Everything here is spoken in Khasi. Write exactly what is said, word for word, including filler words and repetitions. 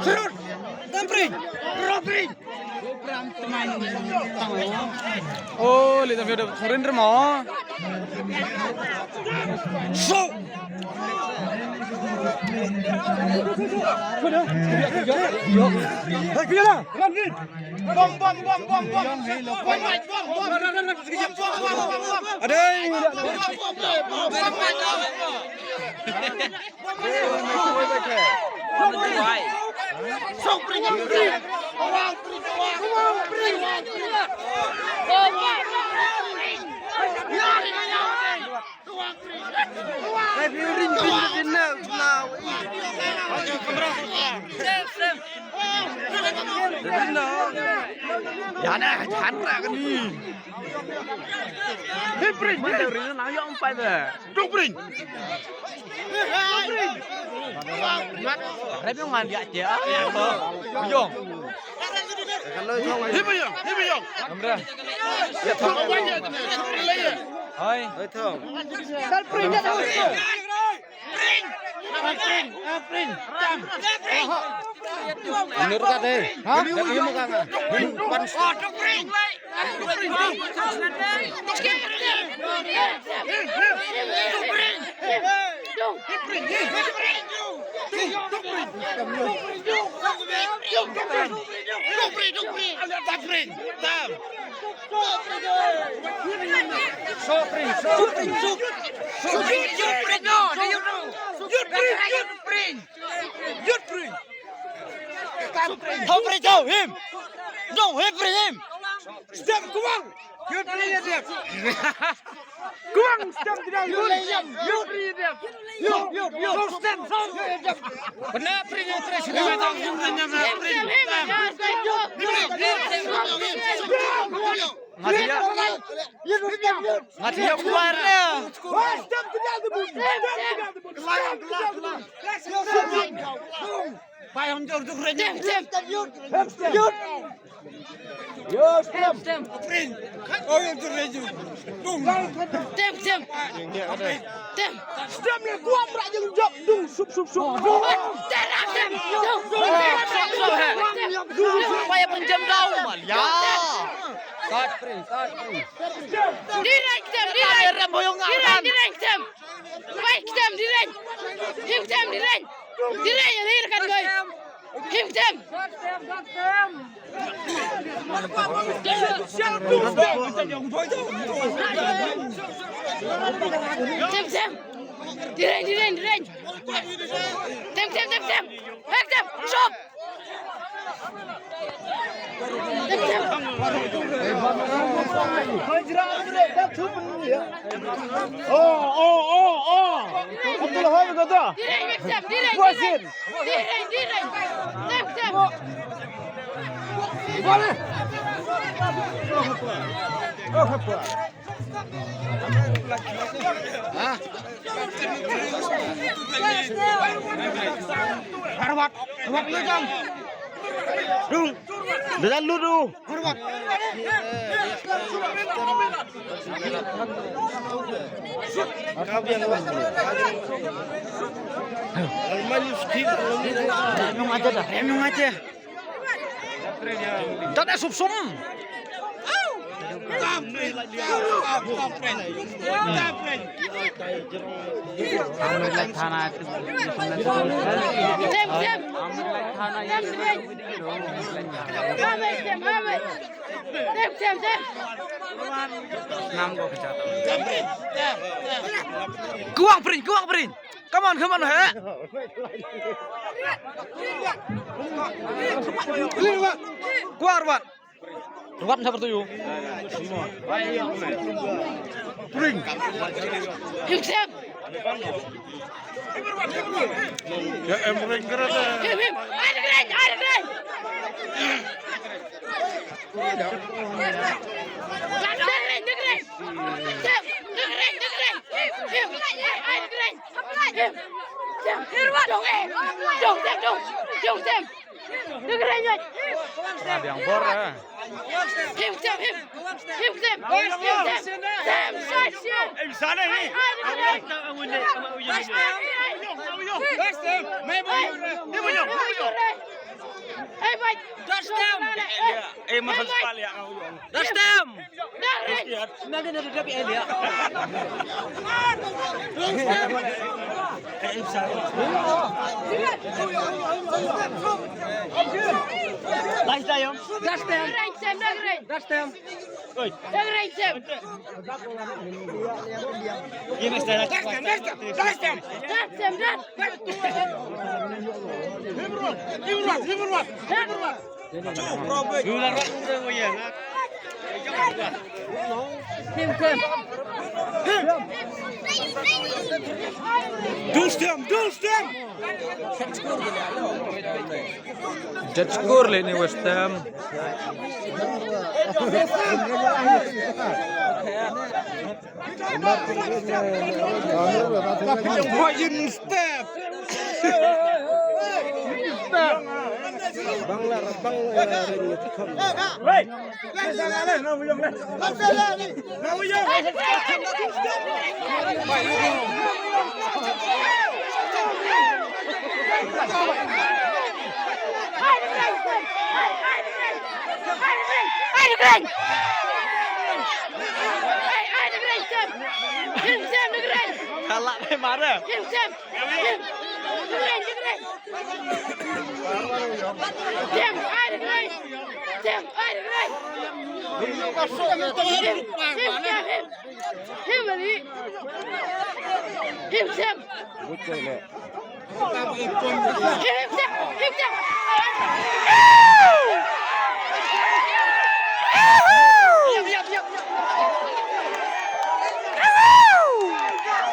Surut. Tampring. Ropring. Oh, li tam da thorin remo. So. Hey, kena. Bom, bom, bom, bom, bom. Bom, bom, bom, bom. Adai. Bom, bom, bom, bom. Ïa na, jan ra kani. Hei, pring, pring. Ring na ïong pai de. Duk pring. Rep ïong ngan diak tia. Ïong. Hei, ïong, hei, ïong. Amra. Hai. Hai, thong. Kal pring ïa. Pring. Pring. Pring. Tam. Menurut kata, ha? Dari muka kan? Pan. Hopri, jauh, him. Jauh, hopri, him. Stem, kuang. Yut, yut, yut. Kuang, stem, tidak, yut. Yut, yut, yut. Yut, yut, yut. Stem, stem. Benar, pring, yut, pring, stem. Ngat ïa. Ngat ïa kuar ne. Bayang jor tu keren. Tem, tem. Yus, tem. Tem. Oh, yang tu reju. Tem, tem. Tem. Stem le kuam rak jeng jok dung sup sup sup. Tem, tem. Paya penjam dau. Ya. Kat pring, kat pring. Direct tem, direct. Direct, direct tem. Bai, tem, direct. Him tem, direct. Direct, direct kan bai. Him tem. Tem, tem. Direct, direct, direct. Tem, tem, tem, tem. Hek tem. Shop. Oh, oh, oh, oh. Abdul Wahab kata. Direng, direng, direng. Puasin. Direng, direng. Tem, tem. Boleh. Oh, apa? Harwat, harwat lu jam. Dung. Dah lalu tu. Harwat. Renung aja dah, renung aja. Dah dah sum sum. Tem, tem. Tem, tem. Tem, tem, tem. Kuang pring, kuang pring. Come on, come on, he. Kuang ruat. Ruat na bertuyu. Pring. Him sem. Ya, em ring kereta. Him, him. Ai, ring, ai, ring. Ring, ring, ring. Sem, ring, ring, ring. Him, him. Ai, ring. Him. Sem. Dong, eh. Dong, sem, dong. Dong, sem. Dong, ring, ring. Biang bor, eh. Him, sem, him. Him, sem. Him, sem. Sem, sem, sem. Em, sana ni. Ai, ai, ring. Ai, ring. Ai, ring. Dustem! Eh, mahal sekali ya. Dustem! Nagin ada tapi elia. Dustem! Dustem! Dustem! Dustem, dustem! Judge score leh ni West Ham. What you step? Step. Bangla, bangla. Hey. Kalah deh, marah. Tim, ai de grei. Tim, ai de grei. Tim, tim, tim. Tim, tim. Tim, tim, tim, tim. Yap, yap, yap, yap.